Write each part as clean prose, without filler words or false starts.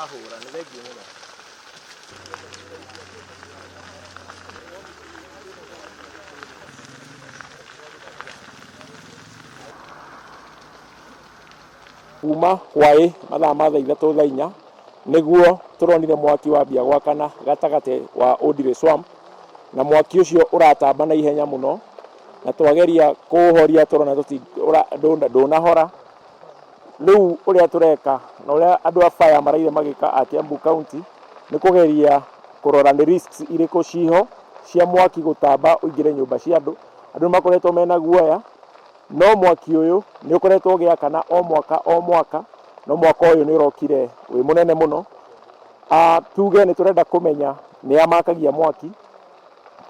Wahũra nĩ thengiũ mũno. Kuma hwaĩ mathaa ma thaa 3 thaa 4 nĩguo tũronire mwaki wambia gwakana gatagatĩ wa Ondiri Swamp, na mwaki ũcio ũratamba na ihenya mũno, na twageria kũũhoria tũrona ndũnahora. Rĩu ũrĩa tũreka na ũrĩa andũ a fire maraire magĩka a Kiambu County nĩ kũgeria kũrora nĩ risks irĩkũ ciho cia mwaki gũtamba ũingĩre nyũmba cia andũ. Andũ nĩ makoretwo mena guoya, no mwaki ũyũ nĩ ũkoretwo ũgĩakana o mwaka o mwaka, no mwaka ũyũ nĩ ũrokire wĩ mũnene mũno. Tuge nĩ tũrenda kũmenya nĩ a makagia mwaki,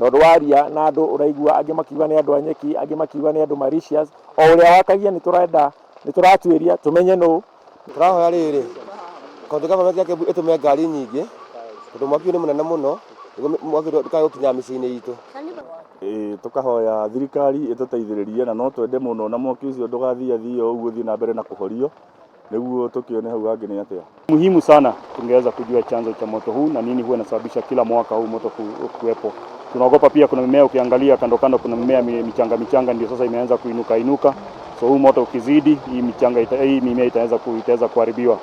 tondũ waria na andũ ũraigua angĩ makiuga nĩ andũ a nyeki, angĩ makiuga nĩ andũ malicious. O ũrĩa wakagia nĩ tũrenda, nĩ tũratuĩria tũmenye nũ. Tũrahoya rĩrĩ, county government ya Kiambu ĩtũme ngari nyingĩ, tondũ mwaki ũyũ nĩ mũnene mũno, nĩguo mwaki ũyũ ndũkae gũkinya mĩciĩ-inĩ itũ. Ĩĩ tũkahoya thirikari ĩtũteithĩrĩrie na no twende mũno na mwaki ũcio ndũgathiathie o ũguo ũthiĩ na mbere na kũhorio nĩguo tũkĩone hau hangĩ nĩ atĩa. Muhimu sana tungeweza kujua chanzo cha moto huu na nini huwa inasababisha kila mwaka huu moto kuwepo. Tunaogopa pia kuna mimea, ukiangalia kando kando kuna mimea michanga michanga ndio sasa imeanza kuinuka inuka. So huu moto ukizidi, hii michanga hii mimea itaweza kuharibiwa.